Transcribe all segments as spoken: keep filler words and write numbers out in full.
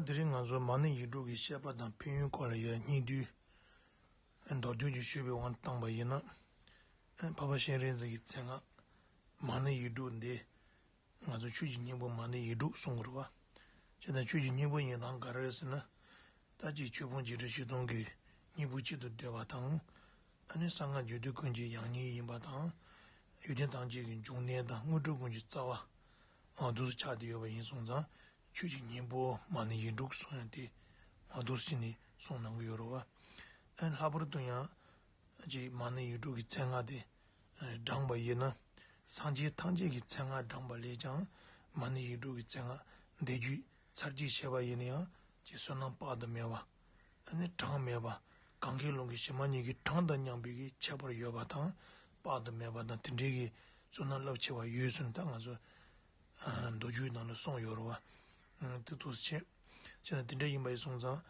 དེ་རིང་ང་ཚོ་མ་ཎི་ཡིག་དྲུག་གི་བཤད་པ་དང་ཕན་ཡོན་སྐོར་ལ་ཡང་སྙིང་བསྡུས་མདོར་བསྡུས་ཀྱིས་ཞུས་པའི་དབང་དུ་བཏང་པ་ཡིན་ན། འཕགས་པ་སྤྱན་རས་གཟིགས་ཀྱི་མཚན་སྔགས་མ་ཎི་ཡིག་དྲུག་འདི། ང་ཚོ་ཆོས་ཀྱི་སྙིང་པོ་མ་ཎི་ཡིག་དྲུག་གསུང་གི་རེད་བ། བྱས་ཙང་ཆོས་ཀྱི་སྙིང་པོ་ཡིན་སྟངས་ག་རེ་རེད་ཟེར་ན། ད་ཅིག་ཆོས་ཕུང་བརྒྱད་ཁྲི་བཞི་སྟོང་གི་སྙིང་པོ་གཅིག་ཏུ་འདོད་པ་དང་། ཨ་ནི་གསང་སྔགས་རྒྱུད་སྡེ་ཀུན་གྱི་ཡང་སྙིང་ཡིན་པ་དང་། ཡོན་ཏན་ཐམས་ཅད་ཀྱི་འབྱུང་གནས་དང་དངོས་གྲུབ་ཀུན་གྱི་རྩ་བ། འོ་འདུག་སེ་ཆགས་བསྡད་ཡོད་པ་ཡིན་སོང་ཙང་། ཆོས་ཀྱི་སྙིང་པོ་མ་ཎི་ཡིག་དྲུག་གསུང་ཡ་དེ། འོ་འདུག་སེ་ནས་གསུང་གནང་གི་ཡོད་རེད་བ། ཨ་ནི་ལྷག་པར་དུ་ཡང་། ཅིག་མ་ཎི་ཡིག་དྲུག་གི་མཚན་སྔགས་དེ་བགྲངས་པ་ཡིན་ན། སངས་རྒྱས་ཐམས་ཅད་ཀྱི་མཚན་སྔགས་བགྲངས་པ་ལས་ཀྱང་། མ་ཎི་ཡིག་དྲུག་གི་མཚན་སྔགས་འདི་བརྒྱུད་ཚར་གཅིག་བྱས་པ་ཡིན་ན་ཡང་། ཅིག་བསོད་ནམས་དཔག་ཏུ་མེད་པ། ཨ་ནི་གྲངས་མེད་པ། གང་གཱའི་ཀླུང་གི་བྱེ་མ་སྙེད་ཀྱི་གྲངས་དང་མཉམ་པའི་གི་ཁྱད་པར་ཡོད་པ་དང་། དཔག་ཏུ་མེད་པ་དང་དེ་འདྲའི་གི་བསོད་ནམས་རླབས་ཆེ་བ་ཡོད་ཟེར་ནས་ད་ང་ཚོ། མདོ་རྒྱུད་ནང་ལ་གསུངས་ཡོད་རེད་བ། དེ་འདུག་སེ་བྱས། བྱས་ན་དེ་འདྲ་ཡིན་པ་ཡིན་སོང་ཙང་།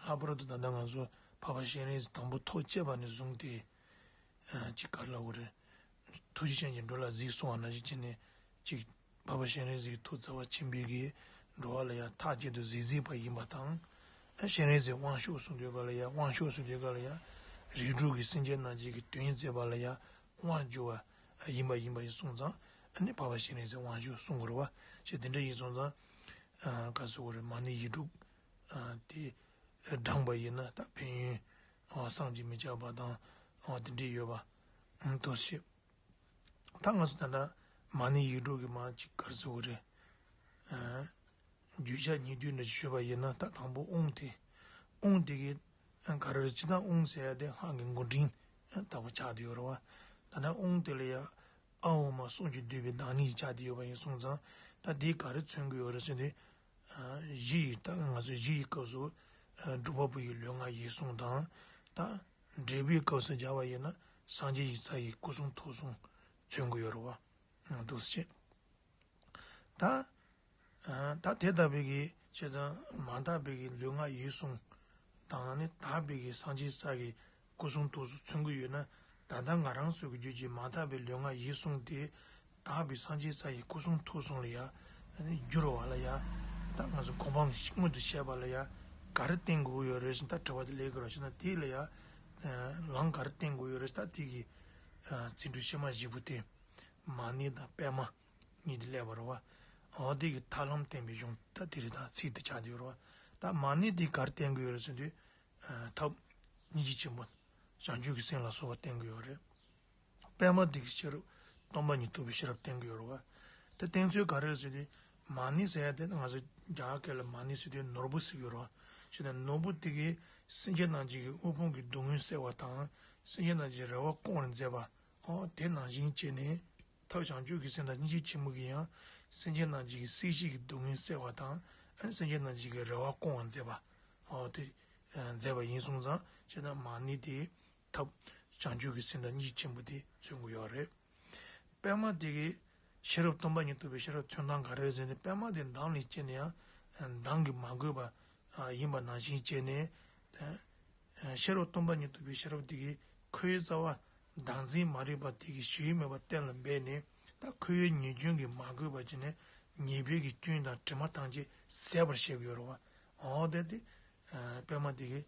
ལྷག་པར་དུ་ད་ལྟ་ང་ཚོ་འཕགས་པ་སྤྱན་རས་གཟིགས་དང་པོ་ཐུགས་བསྐྱེད་པ་ནས་བཟུང་སྟེ། ཅིག་ག་རེ་ལབ་དགོས་རེད། ཐུགས་རྗེ་ཅན་གྱི་འགྲོ་ལ་གཟིགས་གསུངས་པ་ནང་བཞིན་བྱས་ནས། ཅིག་འཕགས་པ་སྤྱན་རས་གཟིགས་ཐུགས་བརྩེ་བ་ཆེན་པོས་ཀྱིས་འགྲོ་བ་ལ་ཡང་མཐའ་གཅིག་ཏུ་གཟིགས་གཟིགས་པ་ཡིན་པ་དང་། སྤྱན་རས་གཟིགས་དབང་ཕྱུག་གསུང་དུས་ག་ལ་ཡང་དབང་ཕྱུག་གསུང་དུས་ག་ལ་ཡང་། རིགས་དྲུག་གི་སེམས་ཅན་རྣམས་ཀྱི་གི་དོན་མཛད་པ་ལ་ཡང་དབང་བསྒྱུར་བ་ཡིན་པ་ཡིན་པ་ཡིན་སོང་ཙང་། ཨ་ནི་འཕགས་པ་སྤྱན་རས་གཟིགས་དབང་ཕྱུག་གསུང་དགོས་རེད་བ། ཞེས་དེ་འདྲ་ཡིན་སོང་ཙང་། ག་ཟེར་དགོས་རེད། མ་ཎི་ཡིག་དྲུག་དེ་བགྲངས་པ་ཡིན་ན་ད་ཕན་ཡོན་བསམ་གྱིས་མི་ཁྱབ་པ་དང་དེ་འདྲ་ཡོད་པ་འདུག་སེ། ད་ང་ཚོ་ད་ལྟ་མ་ཎི་ཡིག་དྲུག་གི་མ་ཅིག་ག་རེ་ཟེར་དགོས་རེད། བརྗོད་བྱ་སྙིང་བསྡུས་འདྲ་ཞིག་ཞུས་པ་ཡིན་ན། ད་དང་པོ་དབང་དེ། དབང་དེ་གི་ག་རེ་རེད། སྤྱིར་བཏང་དབང་ཟེར་ཡ་དེ་སྔགས་ཀྱི་མགོ་འདྲེན་ལྟ་བུ་ཆགས་བསྡད་ཡོད་རེད་བ། ད་ལྟ་དབང་དེ་ལ་ཡ་ཨ་འོ་མ་གསུམ་གྱིས་བསྡུས་པའི་བདག་ཉིད་ཅིག་ཆགས་བསྡད་ཡོད་པ་ཡིན་སོང་ཙང་། ད་དེ་ག་རེ་མཚོན་གྱི་ཡོད་རེད་ཟེར་དུས། གཞི་ཡི་ད་ང་ཚོ་གཞི་ཡི་སྐབས་སུ་སྒྲུབ་པ་པོ་ཡི་ལུས་ངག་ཡིད་གསུམ་དང་། ད་འབྲས་བུའི་སྐབས་སུ་སྦྱར་བ་ཡིན་ན་སངས་རྒྱས་ཡི་ས་ཡི་སྐུ་གསུང་ཐུགས་གསུམ་མཚོན་གྱི་ཡོད་རེད་བ། འདུག་སེ་བྱས། ད། ད་དེ་ལྟ་བུའི་གི་བྱས་ཙང་མ་དག་པའི་གི་ལུས་ངག་ཡིད་གསུམ་དང་ནི་དག་པའི་གི་སངས་རྒྱས་ས་གི་སྐུ་གསུང་ཐུགས་གསུམ་མཚོན་གྱི་ཡོད་ན། ད་ལྟ་ང་རང་ཚོའི་གི་རྒྱུད་ཀྱི་མ་དག་པའི་ལུས་ངག་ཡིད་གསུམ་དེ་དག་པའི་སངས་རྒྱས་ས་ཡི་སྐུ་གསུང་ཐུགས་གསུམ་ལ་ཡ་བསྒྱུར་བ་ལ་ཡ། ད་ང་ཚོ་གོ་འཕང་མངོན་དུ་བྱས་པ་ལ་ཡ་ག་རེ་བསྟན་དགོས་ཡོད་རེད་ཟེར་ན། ད་དྲི་བ་དེ་སླེབས་ཀྱི་རེད་བ། བྱས་ན་དེ་ལ་ཡ་ལམ་ག་རེ་བསྟན་དགོས་ཡོད་རེད་ཟེར། ད་དེ་གི་ཚིག་འབྲུ་ཕྱི་མ་བཞི་པོ་དེ། མ་ཎི་དང་པདྨ་གཉིས་དེ་སླེབས་པ་རེད་བ། འོ་དེ་གི་ཐབས་ལམ་བསྟན་པའི་གཞུང་ད་དེ་རེད། ད་ཚིག་དེ་ཆགས་བསྡད་ཡོད་རེད་བ། ད་མ་ཎི་དེ་ག་རེ་བསྟན་གྱི་ཡོད་རེད་ཟེར་དུས། ཐབས་སྙིང་རྗེ་ཆེན་པོ་བྱང་ཆུབ་ཀྱི་སེམས་ལ་སོགས་པ་བསྟན་གྱི་ཡོད་རེད། པདྨ་དེ་གི་ཤེས་རབ་སྟོང་པ་ཉིད་རྟོགས་པའི་ཤེས་རབ་བསྟན་གྱི་ཡོད་རེད་བ། དེ་བསྟན་ཚུལ་ག་རེ་རེད་ཟེར་དུས། མ་ཎི་ཟེར་ཡ་དེ་ང་ཚོ་རྒྱ་གར་སྐད་ལ་མ་ཎི་ཟེར་དུས་ནོར་བུ་ཟེར་གྱི་ཡོད་རེད་བ། བྱས་ན་ནོར་བུ་དེ་གིས་སེམས་ཅན་རྣམས་ཀྱི་དབུལ་ཕོངས་ཀྱི་སྡུག་བསྔལ་སེལ་བ་དང་། སེམས་ཅན་རྣམས་ཀྱི་རེ་བ་སྐོང་བར་མཛད་པ། འོ་དེ་ནང་བཞིན་བྱས་ནས་ཐབས་བྱང་ཆུབ་ཀྱི་སེམས་དང་སྙིང་རྗེ་ཆེན་པོ་གིས་ཡང་སེམས་ཅན་རྣམས་ཀྱི་སེམས་ཤིག་གི་སྡུག་བསྔལ་སེལ་བ་དང་། ཨ་ནི་སེམས་ཅན་རྣམས་ཀྱི་རེ་བ་སྐོང་བར་མཛད་པ། འོ་དེ་མཛད་པ་ཡིན་སོང་ཙང་། བྱས་ན་མ་ཎི་དེ་ཐབས་བྱང་ཆུབ་ཀྱི་སེམས་དང་སྙིང་རྗེ་ཆེན་པོ་དེ་མཚོན་གྱི་ཡོད་རེད། པདྨ་དེ་གི་ཤེས་རབ་སྟོང་པ་ཉིད་རྟོགས་པའི་ཤེས་རབ་མཚོན་སྟངས་ག་རེ་རེད་ཟེར་ན། པདྨ་དེ་མདངས་ལས་སྐྱེས་ནས་ཡང་མདངས་ཀྱིས་མ་གོས་པ་ཡིན་པ་ནང་བཞིན་བྱས་ནས། ཤེས་རབ་སྟོང་པ་ཉིད་རྟོགས་པའི་ཤེས་རབ་དེ་གིས་ཁོའི་རྩ་བ་བདག་འཛིན་མ་རིག་པ་དེ་གིས་ཞེན་ཡུལ་མེད་པ་གཏན་ལ་འབེབས་ནས། ད་ཁོའི་ཉེས་སྐྱོན་གྱིས་མ་གོས་པ་བྱས་ནས་ཉེས་པའི་གི་སྐྱོན་དང་དྲི་མ་ཐམས་ཅད་ཟད་པར་བྱེད་ཀྱི་ཡོད་རེད་བ། འོ་དེ་དེ་པདྨ་དེ་གིས་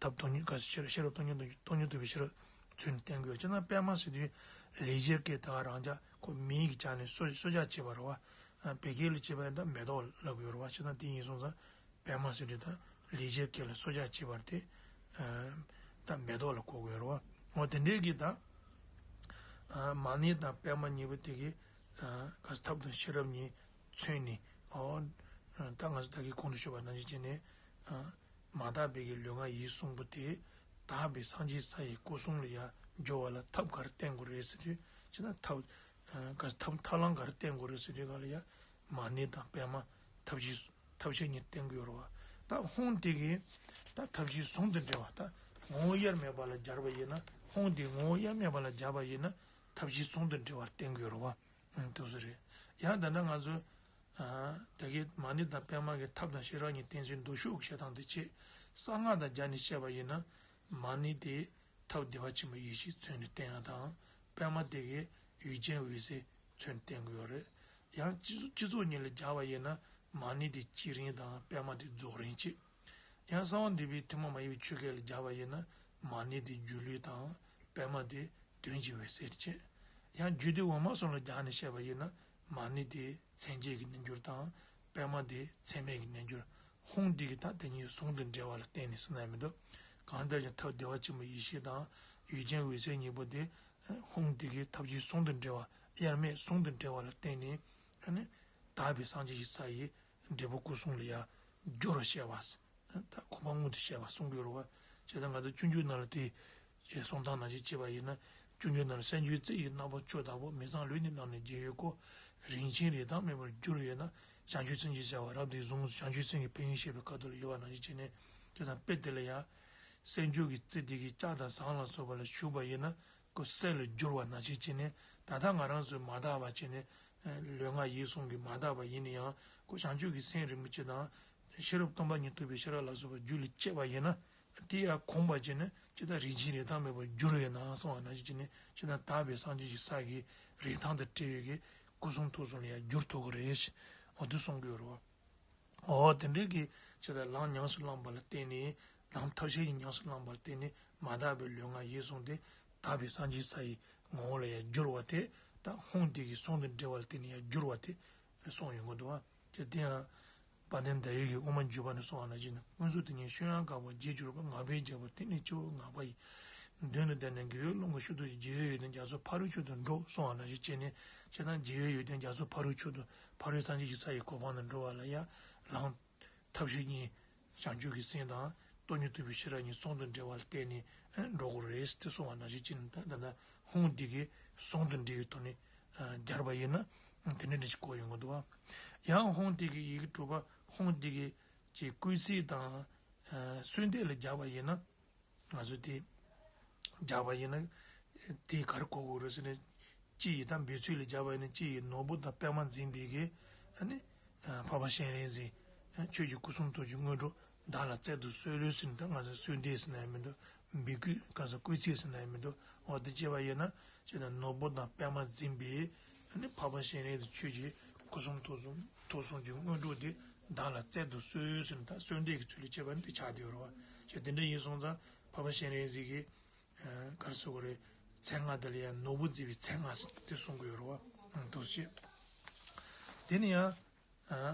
ཐབས་སྟོང་ཉིད་ག་ཤེས་ཤེས་རབ་སྟོང་ཉིད་སྟོང་ཉིད་རྟོགས་པའི་ཤེས་རབ་མཚོན་ནས་བསྟན་གྱི་ཡོད། བྱས་ན་པདྨ་ཟེར་དུས་ལེགས་སྦྱར་སྐད་ད་ག་རང་ཅག་ཁོ་མིང་གི་ཆ་ནས་གསོ་གསོ་བྱ་བྱེད་པ་རེད་བ། བོད་སྐད་ལ་བྱས་པ་ཡིན་ན་མེ་ཏོག་ལབ་ཀྱི་ཡོད་རེད་བ། བྱས་ན་དེ་ཡིན་སོང་ཙང་པདྨ་ཟེར་དུས་ད་ལེགས་སྦྱར་སྐད་ལ་གསོ་བྱ་བྱེད་པ་དེ་ད་མེ་ཏོག་ལ་གོ་གི་ཡོད་རེད་བ། འོ་དེ་འདྲའི་གི་ད་མ་ཎི་དང་པདྨ་གཉིས་པོ་དེ་གི་ག་ཐབས་དང་ཤེས་རབ་གཉིས་མཚོན་ནས། འོ་ད་ང་ཚོ་ད་གིན་གོང་དུ་ཞུས་པ་ནང་བཞིན་བྱས་ནས། མ་དག་པའི་གི་ལུས་ངག་ཡིད་གསུམ་པོ་དེ་དག་པའི་སངས་རྒྱས་ས་ཡི་སྐུ་གསུང་ལ་ཡ་སྦྱོར་བ་ལ་ཐབས་ག་རེ་བསྟེན་དགོས་རེད་ཟེར་དུས། བྱས་ན་ཐབས་ག་ཐབས་ཐབས་ལམ་ག་རེ་བསྟེན་དགོས་རེད་ཟེར་དུས་ག་ལ་ཡ་མ་ཎི་དང་པདྨ་ཐབས་ཤེས་ཐབས་ཤེས་གཉིས་བསྟེན་དགོས་རེད་བ། ད་ཧཱུྃ་དེ་གིས་ད་ཐབས་ཤེས་ཟུང་དུ་འབྲེལ་བ། ད་ངོ་བོ་དབྱེར་མེད་པ་ལ་སྦྱར་བ་ཡིན་ན། ཧཱུྃ་དེ་ངོ་བོ་དབྱེར་མེད་པ་ལ་སྦྱར་བ་ཡིན་ན་ཐབས་ཤེས་ཟུང་དུ་འབྲེལ་བ་བསྟེན་དགོས་རེད་བ། ཨང་། དེ་ཚོ་རེད། ཡང་ད་ལྟ་ང་ཚོ་ཨ་དེ་གའི་མ་ཎི་དང་པདྨ་གི་ཐབས་དང་ཤེས་རབ་གཉིས་བསྟན་ཚུལ་མདོ་ཕྱོགས་ཀྱི་བཤད་སྟངས་དེ་བྱས། གསང་སྔགས་དང་སྦྱར་ནས་བཤད་པ་ཡིན་ན། མ་ཎི་དེ་ཐབས་བདེ་བ་ཆེན་པོའི་ཡེ་ཤེས་མཚོན་ནས་བསྟན་ཡག་དང་། པདྨ་དེ་གའི་ཡུལ་ཅན་འོད་གསལ་མཚོན་ནས་བསྟན་གྱི་ཡོད་རེད། ཡང་སྤྱི་སྤྱི་ཚོགས་གཉིས་ལ་སྦྱར་བ་ཡིན་ན། མ་ཎི་དེ་བསྐྱེད་རིམ་དང་པདྨ་དེ་རྫོགས་རིམ་བྱེད། ཡང་གསང་བ་འདུས་པའི་ཐུན་མོང་མ་ཡིན་པའི་ཆོས་སྐད་ལ་སྦྱར་བ་ཡིན་ན། མ་ཎི་དེ་སྒྱུ་ལུས་དང་པདྨ་དེ་དོན་གྱི་འོད་གསལ་བྱེད། ཡང་རྒྱུད་སྡེ་འོག་མ་གསུམ་ལ་སྦྱར་ནས་བཤད་པ་ཡིན་ན། མ་ཎི་དེ་མཚན་བཅས་ཀྱི་རྣལ་འབྱོར་དང་། པདྨ་དེ་མཚན་མེད་ཀྱི་རྣལ་འབྱོར། ཧཱུྃ་འདི་གི་ད་དེ་གཉིས་ཟུང་དུ་འབྲེལ་བ་ལ་བརྟེན་ནས་ཟེར་ན་ཡང་མི་འདུག་གང་ལྟར་ཀྱང་ཐབས་བདེ་བ་ཆེན་པོའི་ཡེ་ཤེས་དང་ཡུལ་ཅན་འོད་གསལ་གཉིས་པོ་དེ་ཧཱུྃ་འདི་གི་ཐབས་ཀྱིས་ཟུང་དུ་འབྲེལ་བ། དབྱེར་མེད་ཟུང་དུ་འབྲེལ་བ་ལ་བརྟེན་ནས། ཨ་ནི་དག་པའི་སངས་རྒྱས་ཀྱི་ས་ཡི་འབྲས་བུ་སྐུ་གསུང་ལ་ཡང་སྦྱོར་བར་བཤད་པ། ད་གོ་འཕང་མངོན་དུ་བྱེད་པ་གསུང་གི་ཡོད་རེད་བ། བྱས་ཙང་ང་ཚོ་སྤྱོད་འཇུག་ནང་ལ་དེ་གསུང་སྟངས་ནང་བཞིན་བྱས་པ་ཡིན་ན། སྤྱོད་འཇུག་ནང་ལ་སེམས་རྒྱུད་རྩི་ཡི་རྣམ་པར་ཆོས་ལྟ་བུ། མི་གཙང་ལུས་ནི་རྣམས་ནི་རྒྱལ་བའི་སྐུ། རིན་ཆེན་རིན་ཐང་མེད་པར་བསྒྱུར་བས་ན། བྱང་ཆུབ་སེམས་ཀྱི་བྱ་བ་རབ་ཏུ་བཟུང་། བྱང་ཆུབ་སེམས་ཀྱི་ཕན་ཡོན་བཤད་པའི་ཁ་ཐུག་ལ་ཡོད་པ་ནང་བཞིན་བྱས་ནས། བྱས་ཙང་དཔེ་དེ་ལ་ཡང་། སེམས་རྒྱུད་ཀྱི་རྩི་དེ་གི་ལྕགས་དང་ཟངས་ལ་སོགས་པ་ལ་ཞུགས་པ་ཡིན་ན། ཁོ་གསེར་ལ་བསྒྱུར་བ་ནང་བཞིན་བྱས་ནས། ད་ལྟ་ང་རང་ཚོས་མ་དག་པ་བྱས་ནས། ལུས་ངག་ཡིད་གསུམ་གྱིས་མ་དག་པ་ཡིན་ན་ཡང་ཁོ་བྱང་ཆུབ་ཀྱི་སེམས་རིན་པོ་ཆེ་དང་། ཤེས་རབ་སྟོང་པ་ཉིད་རྟོགས་པའི་ཤེས་རབ་ལ་སོགས་པ་རྒྱུད་ལ་སྐྱེས་པ་ཡིན་ན། དེ་ཡང་གོམས་པར་བྱས་ནས་ཇི་ལྟར་རིན་ཆེན་རིན་ཐང་མེད་པར་བསྒྱུར་བས་ན་གསུངས་པ་ནང་བཞིན་བྱས་ནས། ཇི་ལྟར་དག་པའི་སངས་རྒྱས་ཀྱི་ས་གི་རིན་ཐང་དང་བྲལ་བའི་གི་སྐུ་གསུང་ཐུགས་གསུམ་ལ་ཡང་བསྒྱུར་ཐུབ་ཀྱི་རེད། འོ་དེ་གསུང་གི་ཡོད་རེད་བ། འོ་དེ་འདྲའི་གི་ཇི་ལྟར་ལམ་ཉམས་སུ་བླངས་པ་ལ་བརྟེན་ནས། ལམ་ཐབས་ཤེས་ཀྱིས་ཉམས་སུ་བླངས་པ་ལ་བརྟེན་ནས། མ་དག་པའི་ལུས་ངག་ཡིད་གསུམ་དེ་དག་པའི་སངས་རྒྱས་ས་ཡི་ངོ་བོ་ལ་ཡང་བསྒྱུར་བ་དེ། ད་ཧཱུྃ་འདི་གི་ཟུང་དུ་འབྲེལ་བ་ལ་བརྟེན་ནས་ཡང་བསྒྱུར་བ་དེ་གསུངས་ཡོང་གི་འདུག་བ། དེ་དེ་ཡང་དཔལ་ལྡན་ཟླ་འོད་ཀྱི་དབུ་མ་འཇུག་པ་ནས་གསུངས་པ་ནང་བཞིན། སྔོན་ཚུལ་དེ་ཉིད་ཤོད་ཡང་དཀའ་བ་བརྗེད་གྱུར་པ། ངག་པས་བརྗོད་པ་དེ་ནི་སྤྱི་བོར་བསྔགས་པ་ཡི། མདུན་དུ་བསྡད་ནས་དགེ་བའི་བློ་འགའ་ཤུགས་རྡོ་རྗེ། རྗེ་ཡི་ཡོན་ཏན་རྒྱ་མཚོ་ཕ་རོལ་ཕྱོགས་དུ་འགྲོ་གསུངས་པ་ནང་བཞིན་བྱས་ནས། བྱས་ཙང་རྗེ་ཡི་ཡོན་ཏན་རྒྱ་མཚོ་ཕ་རོལ་ཕྱོགས་དུ། ཕ་རོལ་སངས་རྒྱས་ཀྱི་ས་ཡི་གོ་འཕང་དུ་འགྲོ་བ་ལ་ཡང་ལམ་ཐབས་ཤེས་གཉིས། བྱང་ཆུབ་ཀྱི་སེམས་དང་སྟོང་ཉིད་རྟོགས་པའི་ཤེས་རབ་གཉིས་ཟུང་དུ་འབྲེལ་བ་ལ་བརྟེན་ནས་འགྲོ་དགོས་རེད་ཟེར་ཏེ་གསུངས་པ་ནང་བཞིན་བྱས་ནས། ད་ད་ལྟ་ཧཱུྃ་འདི་གི་ཟུང་དུ་འབྲེལ་བའི་ཐོག་ནས་སྦྱར་བ་ཡིན་ན། དེ་འདྲ་འདྲ་ཞིག་གོ་ཡོང་གི་འདུག་བ། ཡང་ཧཱུྃ་འདི་གི་ཡི་གེ་དྲུག་པ། ཧཱུྃ་འདི་གི་ཀྱི་བསྐུལ་ཚིག་དང་གསོལ་འདེབས་ལ་སྦྱར་བ་ཡིན་ན། ང་ཚོ་དེ་སྦྱར་བ་ཡིན་ན། དེ་ག་རེ་གོ་དགོས་རེད་ཟེར་ན། སྤྱི་ཡི་ད་འབོད་ཚིག་ལ་སྦྱར་བ་ཡིན་ན། སྤྱི་ཡི་ནོར་བུ་དང་པདྨ་འཛིན་པའི་གི། ཨ་ནི། འཕགས་པ་སྤྱན་རས་གཟིགས། ཁྱོད་ཀྱི་སྐུ་གསུང་ཐུགས་ཀྱི་དངོས་གྲུབ་བདག་ལ་སྩལ་དུ་གསོལ་ལོ་ཟེར་ནས། ད་ང་ཚོ་གསོལ་འདེབས་ཟེར་ན་ཡང་མི་འདུག་འབོད་སྐུལ་ག་ས་བསྐུལ་ཚིག་ཟེར་ན་ཡང་མི་འདུག་འོ་དེ་བྱས་པ་ཡིན་ན། ཅེས་དང་ནོར་བུ་དང་པདྨ་འཛིན་པའི། ཨ་ནི་འཕགས་པ་སྤྱན་རས་གཟིགས་ཁྱོད་ཀྱི་སྐུ་གསུང་ཐུགས་གསུང་ཐུགས་གསུང་གི་དངོས་གྲུབ་དེ་བདག་ལ་སྩལ་དུ་གསོལ་ཟེར་ནས། ད་གསོལ་འདེབས་ཀྱི་ཚུལ་ལ་བྱས་པ་ནི་དེ་ཆགས་བསྡད་ཡོད་རེད་བ། ཅེས་དེ་འདྲ་ཡིན་སོང་ཙང་། འཕགས་པ་སྤྱན་རས་གཟིགས་ཀྱི། ག་རེ་ཟེར་དགོས་རེད། མཚན་སྔགས་དེ་ལ་ཡང་ནོར་བུ་འཛིན་པའི་མཚན་སྔགས་ཟེར་དེ་གསུང་གི་ཡོད་རེད་བ། འདུག་སེ་བྱས། དེ་ནི་ཡང་།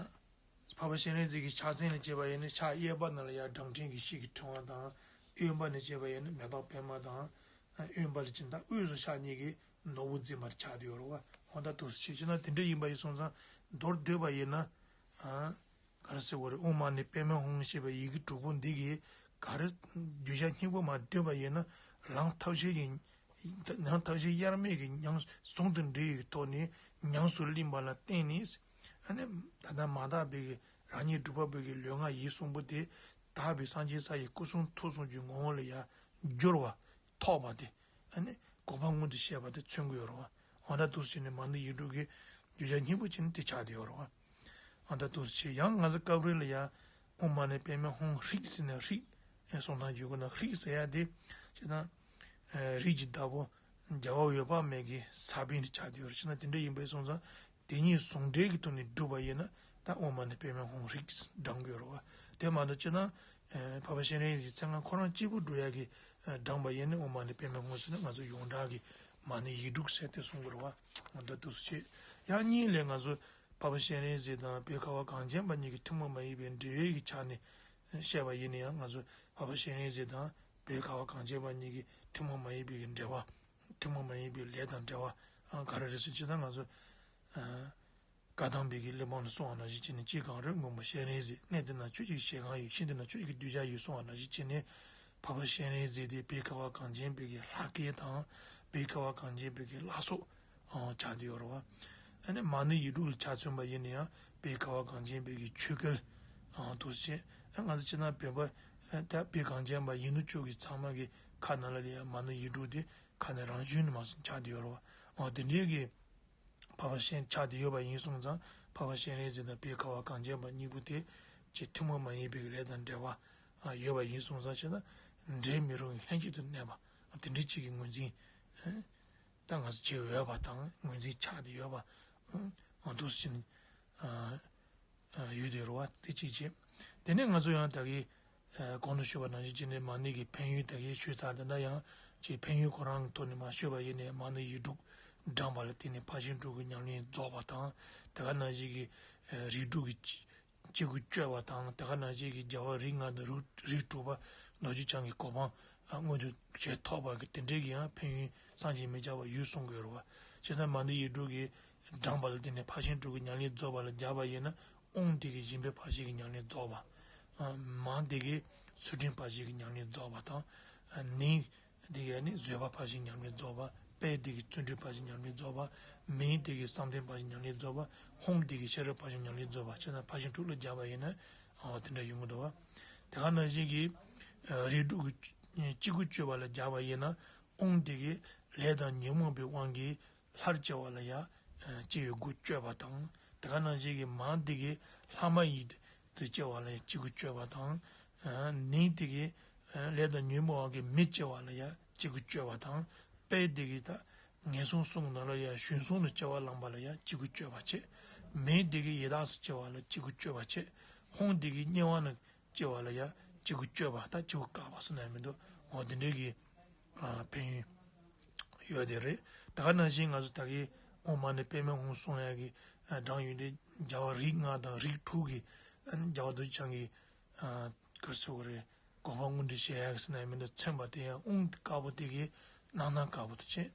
འཕགས་པ་སྤྱན་རས་གཟིགས་ཀྱི་ཕྱག་མཚན་ལ་བྱས་པ་ཡིན་ན། ཕྱག་གཡས་པ་ནང་ལ་ཡང་བགྲང་ཕྲེང་གི་ཤེལ་གྱི་ཕྲེང་བ་དང་། གཡོན་པ་ནས་བྱས་པ་ཡིན་ན་མེ་ཏོག་པདྨ་དང་། གཡོན་པ་ལ་ཕྱིན་ད་དབུས་སུ་ཕྱག་གཉིས་ཀྱིས་ནོར་བུ་འཛིན་པར་ཆགས་བསྡད་ཡོད་རེད་བ། འོ་ད་འདུག་སེ་བྱས་ན་དེ་འདྲ་ཡིན་པ་ཡིན་སོང་ཙང་། མདོར་བསྡུས་པ་ཡིན་ན། ག་རེ་ཟེར་དགོས་རེད། ཨོཾ་མ་ཎི་པདྨེ་ཧཱུྃ་ཞེས་པའི་ཡི་གེ་དྲུག་པོ་འདི་གིས་ག་རེ། བརྗོད་བྱ་སྙིང་པོ་མར་བསྡུས་པ་ཡིན་ན། ལམ་ཐབས་ཤེས་ཀྱི། ལམ་ཐབས་ཤེས་དབྱེར་མེད་ཀྱི་ཉམས་ཟུང་དུ་འབྲེལ་བའི་ཐོག་ནས་ཉམས་སུ་ལེན་པ་ལ་བརྟེན་ནས། ཨ་ནི་ད་ལྟ་མ་དག་པའི་གི་རང་ཉིད་སྒྲུབ་པ་པོའི་གི་ལུས་ངག་ཡིད་གསུམ་པོ་དེ་དག་པའི་སངས་རྒྱས་ས་ཡི་སྐུ་གསུང་ཐུགས་གསུམ་གྱི་ངོ་བོ་ལ་ཡང་བསྒྱུར་བ། ཐོགས་པ་དེ། ཨ་ནི་གོ་འཕང་མངོན་དུ་བྱས་པ་དེ་མཚོན་གྱི་ཡོད་རེད་བ། འོ་ན་འདུག་སེ་བྱས་ནས་མ་ཎི་ཡིག་དྲུག་གི་བརྗོད་བྱ་སྙིང་པོ་བྱས་ནས་དེ་ཆགས་བསྡད་ཡོད་རེད་བ། འོ་ན་འདུག་སེ་བྱས། ཡང་ང་ཚོ་སྐབས་རེ་ལ་ཡང་ཨོཾ་མ་ཎི་པདྨེ་ཧཱུྃ་ཧྲཱིཿ་ཟེར་ནས་ཧྲཱིཿ་གསུང་སྟངས་བརྗོད་ཀྱི་ན། ཧྲཱིཿ་ཟེར་ཡ་དེ་བྱས་ན། རིགས་ཀྱི་བདག་པོ་རྒྱལ་བ་འོད་དཔག་མེད་ཀྱི་ས་བོན་དེ་ཆགས་བསྡད་ཡོད་རེད། བྱས་ན་དེ་འདྲ་ཡིན་པ་སོང་ཙང་། དེ་གཉིས་ཟུང་འབྲེལ་གྱི་ཐོག་ནས་བསྒྲུབས་པ་ཡིན་ན། ད་ཨོཾ་མ་ཎི་པདྨེ་ཧཱུྃ་ཧྲཱིཿ་བགྲང་དགོས་རེད་བ། དེ་མ་གཏོགས་སྤྱིར་བཏང་། ཨ། འཕགས་པ་སྤྱན་རས་གཟིགས་མཚན་སྔགས་ཁོ་རང་གཅིག་པུ་བསྒྲུབ་ཡག་གི། ཨ། བགྲངས་པ་ཡིན་ན་ཨོཾ་མ་ཎི་པདྨེ་ཧཱུྃ་ཟེར་ན་ང་ཚོ་ཡོངས་གྲགས་ཀྱི་མ་ཎི་ཡིག་དྲུག་ཟེར་དེ་གསུང་གི་རེད་བ། འོ་ད་འདུག་སེ་བྱས། ཡང་གཉིས་ལས་ང་ཚོ་འཕགས་པ་སྤྱན་རས་གཟིགས་དང་བོད་ཁ་བ་གངས་ཅན་པ་གཉིས་ཀྱི་ཐུན་མོང་མ་ཡིན་པའི་འབྲེལ་བའི་གི་ཆ་ནས་བཤད་པ་ཡིན་ན་ཡང་། ང་ཚོ་འཕགས་པ་སྤྱན་རས་གཟིགས་དང་བོད་ཁ་བ་གངས་ཅན་པ་གཉིས་ཀྱི་ཐུན་མོང་མ་ཡིན་པའི་གི་འབྲེལ་བ། ཐུན་མོང་མ་ཡིན་པའི་ལས་དང་འབྲེལ་བ། ཨ། ག་རེ་རེད་ཟེར། སྤྱིར་བཏང་ང་ཚོ། ཨ། བཀའ་གདམས་པའི་གི་གླེགས་བམ་ལ་གསུངས་པ་ནང་བཞིན་བྱས་ནས། ཅི་གང་རུང་མགོན་པོ་སྤྱན་རས་གཟིགས། གནས་དེ་ན་ཁྱོད་ཀྱི་ཞལ་གང་ཡོད། ཞིང་དེ་ན་ཁྱོད་ཀྱི་གདུལ་བྱ་ཡོད། གསུངས་པ་ནང་བཞིན་བྱས་ནས། འཕགས་པ་སྤྱན་རས་གཟིགས་དེ་བོད་ཁ་བ་གངས་ཅན་པའི་གི་ལྷ་སྐལ་དང་། བོད་ཁ་བ་གངས་ཅན་པའི་གི་བླ་སྲོག་ཆགས་བསྡད་ཡོད་རེད་བ། ཨ་ནི་མ་ཎི་ཡིག་དྲུག་ལ་ཆ་མཚོན་པ་ཡིན་ན་ཡང་བོད་ཁ་བ་གངས་ཅན་པའི་གི་ཆོས་སྐལ་དུ་བྱས། ཨ། ང་ཚོ་སྤྱིར་བཏང་བོད་པ། ཨ། ད་བོད་གངས་ཅན་པ་ཡིན་ནོ་ཅོག་གི་ཚང་མ་གི་ཁ་ནང་ལ་ལ་ཡང་མ་ཎི་ཡིག་དྲུག་དེ་ཁ་ནས་རང་བྱོན་ནས་མར་ཆགས་བསྡད་ཡོད་རེད་བ། འོ་དེ་འདྲའི་གི་འཕགས་པ་སྤྱན་ཆགས་བསྡད་ཡོད་པ་ཡིན་སོང་ཙང་། འཕགས་པ་སྤྱན་རས་གཟིགས་དང་བོད་ཁ་བ་གངས་ཅན་པ་གཉིས་པོ་དེ་ཅིག་ཐུན་མོང་མ་ཡིན་པའི་ལས་དང་འབྲེལ་བ་ཡོད་པ་ཡིན་སོང་ཙང་། བྱས་ན་འབྲལ་མི་རུང་བའི་ལྷན་སྐྱེས་སུ་གནས་པ་དེ་འདྲའི་ཅིག་གི་ངོས་འཛིན། ད་ང་ཚོ་བྱེད་འོས་པ་དང་ངོས་འཛིན་ཆགས་བསྡད་ཡོད་པ། འོ་འདུག་སེ་བྱས་ནས། ཡོད་དེ་རུ་བ་དེ་གཅིག་བྱས། དེ་ནས་ང་ཚོ་ཡང་ད་གི་གོང་དུ་ཞུས་པ་ནང་བཞིན་བྱས་ནས་མ་ཎི་གི་ཕན་ཡོན་ད་གི་ཞུས་ཚར། དེ་འདྲ་ཡང་ཅིག་ཕན་ཡོན་ཁོ་རང་གི་ཐོག་ནས་མ་ཞུས་པ་ཡིན་ནས་མ་ཎི་ཡིག་དྲུག་བགྲངས་པ་ལ་བརྟེན་ནས་ཕར་ཕྱིན་དྲུག་གི་ཉམས་ལེན་རྫོགས་པ་དང་། དེ་ག་ནང་བཞིན་གྱི་རིགས་དྲུག་གི་སྤྱི་སྤྱི་སྒོ་གཅོད་པ་དང་། དེ་ག་ནང་བཞིན་གྱི་རྒྱལ་བ་རིགས་ལྔ་དང་རིགས་རིགས་དྲུག་པ་རྡོ་རྗེ་འཆང་གི་གོ་འཕང་མངོན་དུ་བྱེད་ཐུབ་པ་གི་དེ་འདྲའི་གི་ཡང་ཕན་ཡོན་བསམ་གྱིས་མི་ཁྱབ་པ་ཡོད་གསུང་གི་ཡོད་རེད་བ། བྱས་ཙང་མ་ཎི་ཡིག་དྲུག་གི་བགྲངས་པ་ལ་བརྟེན་ནས་ཕར་ཕྱིན་དྲུག་གི་ཉམས་ལེན་རྫོགས་པ་ལ་སྦྱར་བ་ཡིན་ན། དབང་དེ་གི་སྦྱིན་པའི་ཕར་ཕྱིན་གྱི་ཉམས་ལེན་རྫོགས་པ། མ་དེ་གི་ཚུལ་ཁྲིམས་ཕར་ཕྱིན་གྱི་ཉམས་ལེན་རྫོགས་པ་དང་། ནིང་དེ་གི་ནི་བཟོད་པ་ཕར་ཕྱིན་ཉམས་ལེན་རྫོགས་པ། དཔལ་དེ་གི་བརྩོན་འགྲུས་ཕར་ཕྱིན་ཉམས་ལེན་རྫོགས་པ། མིང་དེ་གི་བསམ་གཏན་ཕར་ཕྱིན་ཉམས་ལེན་རྫོགས་པ། ཧཱུྃ་དེ་གི་ཤེས་རབ་ཕར་ཕྱིན་ཉམས་ལེན་རྫོགས་པ། བྱས་ཙང་ཕར་ཕྱིན་དྲུག་ལ་སྦྱར་བ་ཡིན་ན་འོ་དེ་འདྲ་ཡོང་གི་འདུག་བ། དེ་ག་ནང་བཞིན་གྱི་རིགས་དྲུག་གི་སྤྱི་སྒོ་གཅོད་པ་ལ་སྦྱར་བ་ཡིན་ན། དབང་དེ་གི་ལས་དང་ཉོན་མོངས་པའི་དབང་གིས་སླར་སྐྱེ་བ་ལ་ཡང་སྐྱེ་བའི་སྒོ་གཅོད་པ་དང་། དེ་ག་ནང་བཞིན་གྱི་མ་དེ་གི་ལྷག་མ་ཡིན་དུ་སྐྱེ་བ་ལ་ཡང་སྐྱེ་སྒོ་གཅོད་པ་དང་། ནིང་དེ་གི་ལས་དང་ཉོན་མོངས་དབང་གིས་མི་སྐྱེ་བ་ལ་ཡང་སྐྱེ་སྒོ་གཅོད་པ་དང་། དཔལ་དེ་གི་ད་ངན་སོང་གསུམ་ནང་ལ་ཡང་གཞན་གསུམ་ལ་སྐྱེ་བ་བླངས་པ་ལ་ཡང་སྐྱེ་སྒོ་གཅོད་པ་བྱེད། མིང་དེ་གི་ཡི་དྭགས་སུ་སྐྱེ་བ་ལ་སྐྱེ་སྒོ་གཅོད་པ་བྱེད། ཧཱུྃ་དེ་གི་དམྱལ་བ་ན་སྐྱེ་བ་ལ་ཡང་སྐྱེ་སྒོ་གཅོད་པ། ད་སྐྱེ་སྒོ་བཀག་པ་ཟེར་ན་ཡང་མི་འདུག་འོ་དེ་འདྲའི་གི་ཨ་ཕན་ཡོན་ཡོད་དེ་རེད། ད་ག་ནང་བཞིན་ང་ཚོ་ད་གི་དབང་མ་ཎི་པདྨའི་དབང་གསུང་ཡག་གི་ཨ་གྲངས་ཡོད་དེ། རྒྱལ་བ་རིགས་ལྔ་དང་རིགས་དྲུག་གི་ཨ་རྒྱལ་བ་རྡོ་རྗེ་འཆང་གི་ཨ་ག་རེ་ཟེར་དགོས་རེད། གོ་འཕང་མངོན་དུ་བྱེད་ཡག་ཟེར་ན་ཡང་མི་འདུག་མཚོན་པ་དེ་ཡང་དབང་དཀར་པོ་དེ་གི་རྣམ་སྣང་དཀར་པོ་དེ་བྱས།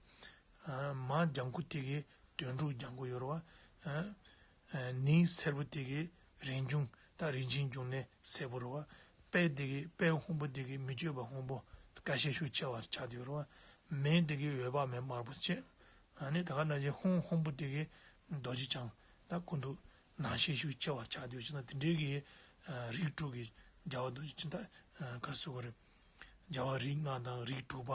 ཨ་མ་ལྗང་ཁུ་དེ་གི་དོན་གྲུབ་ལྗང་ཁུ་ཡོད་རེད་བ། ཨ་ནིང་སེར་པོ་དེ་གི་རིན་འབྱུང་། ད་རིན་ཆེན་འབྱུང་གནས་སེར་པོ་རེད་བ། དཔལ་དེ་གི་དཔལ་ཧོང་པོ་དེ་གི་མི་བསྐྱོད་པ་ཧོང་པོ་དཀར་ཤས་ཤུགས་ཆེ་བ་ཆགས་བསྡད་ཡོད་རེད་བ། མེ་དེ་གི་འོད་དཔག་མེད་དམར་པོ་བྱས། ཨ་ནི་ད་ག་ནང་བཞིན་ཧཱུྃ་ཧོང་པོ་དེ་གི་རྡོ་རྗེ་འཆང་ད་སྐུ་མདོག་ནག་ཤས་ཤུགས་ཆེ་བ་ཆགས་བསྡད་ཡོད། བྱས་ན་དེ་འདྲའི་གི་ཨ་རིགས་དྲུག་གི་རྒྱལ་བ་རྡོ་རྗེ་འཆང་ད་ཨ་ག་རེ་ཟེར་དགོས་རེད། རྒྱལ་བ་རིགས་ལྔ་དང་རིགས་དྲུག་པ་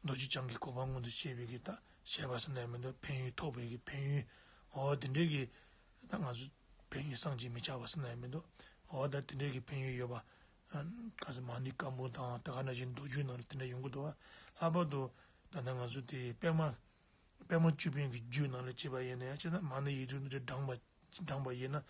རྡོ་རྗེ་འཆང་གི་གོ་འཕང་མངོན་དུ་བྱེད་པའི་གི་ད་བྱེད་པ་ཟེར་ན་ཡང་མི་འདུག་ཕན་ཡོན་ཐོབ་པའི་གི་ཕན་ཡོན། འོ་དེ་འདྲའི་གི་ད་ང་ཚོ་ཕན་ཡོན་བསམ་གྱིས་མི་ཁྱབ་པ་ཟེར་ན་ཡང་མི་འདུག་འོ་ད་དེ་འདྲའི་གི་ཕན་ཡོན་ཡོད་པ། ཨ་ག་ཚོད་མ་ཎི་སྐམ་པོ་དང་དེ་ག་ནང་བཞིན་མདོ་རྒྱུད་ནང་ལ་དེ་འདྲ་ཡོང་གི་འདུག་བ། ལྷག་པར་དུ་ད་ནི་ང་ཚོ་དེ་པདྨ་པདྨ་བཅུ་པའི་གི་རྒྱུད་ནང་ལ་བྱས་པ་ཡིན་ན་ཡང་། བྱས་ན་མ་ཎི་ཡིག་དྲུག་འདི་འདྲ་བགྲངས་པ་བགྲངས་པ་ཡིན་ན།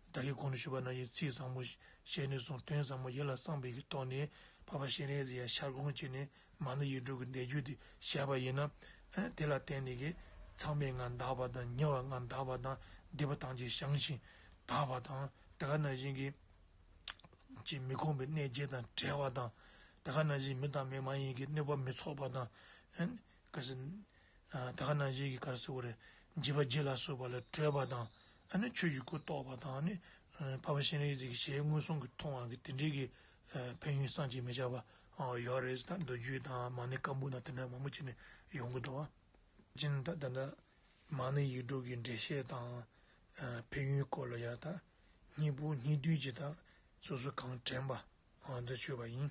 ད་གིན་གོང་དུ་ཞུས་པ་ནང་བཞིན་ཚིག་བཟང་པོ་བཤད་ནས་བཟུང་དོན་བཟང་པོ་ཡིད་ལ་བསམ་པའི་གི་ཐོག་ནས་འཕགས་པ་སྤྱན་རས་གཟིགས་ཡར་ཤར་སྒོམ་བྱས་ནས་མ་ཎི་ཡིག་དྲུག་གི་འདས་རྒྱུད་དེ་བཤད་པ་ཡིན་ན། ཨ་དེ་ལ་བརྟེན་ནས་གི་ཚངས་པའི་ངང་འདག་པ་དང་ཉེ་བའི་ངང་འདག་པ་དང་སྡིག་པ་ཐམས་ཅད་བྱང་ཞིང་འདག་པ་དང་། དེ་ག་ནང་བཞིན་གྱི་ཅིག་མི་ཁོམ་པའི་གནས་བརྒྱད་དང་བྲལ་བ་དང་། དེ་ག་ནང་བཞིན་མི་དང་མི་མ་ཡིན་གྱི་གནོད་པ་མི་ཚོགས་པ་དང་། ཨ་ནི་ག་ཟེར། ཨ་དེ་ག་ནང་བཞིན་གྱི་ག་རེ་ཟེར་དགོས་རེད། འཇིགས་པ་བརྒྱད་ལ་སོགས་པ་ལས་གྲོལ་བ་དང་། ཨ་ནི་ཆོས་ཀྱི་སྐུ་རྟོགས་པ་དང་། ཨ་ནི་ཨ་འཕགས་པ་སྤྱན་རས་གཟིགས་ཀྱི་ཞལ་མངོན་སུམ་གྱིས་མཐོང་བ་གི་དེ་འདྲའི་གི་ཨ་ཕན་ཡོན་བསམ་གྱིས་མི་ཁྱབ་པ་ཨ་ཡོད་རེད། ད་མདོ་རྒྱུད་དང་མ་ཎི་སྐམ་པོ་དང་དེ་འདྲ་མང་པོ་བྱས་ནས་ཡོང་གི་འདུག་བ། སྤྱིར་ད་ད་ལྟ་མ་ཎི་ཡིག་དྲུག་གི་འགྲེལ་བཤད་དང་ཨ་ཕན་ཡོན་སྐོར་ལ་ཡ་ད་སྙིང་པོ་སྙིང་བསྡུས་ཀྱི་ད་སོ་སོ་གང་དྲན་པ་ཨ་འདི་ཞུས་པ་ཡིན།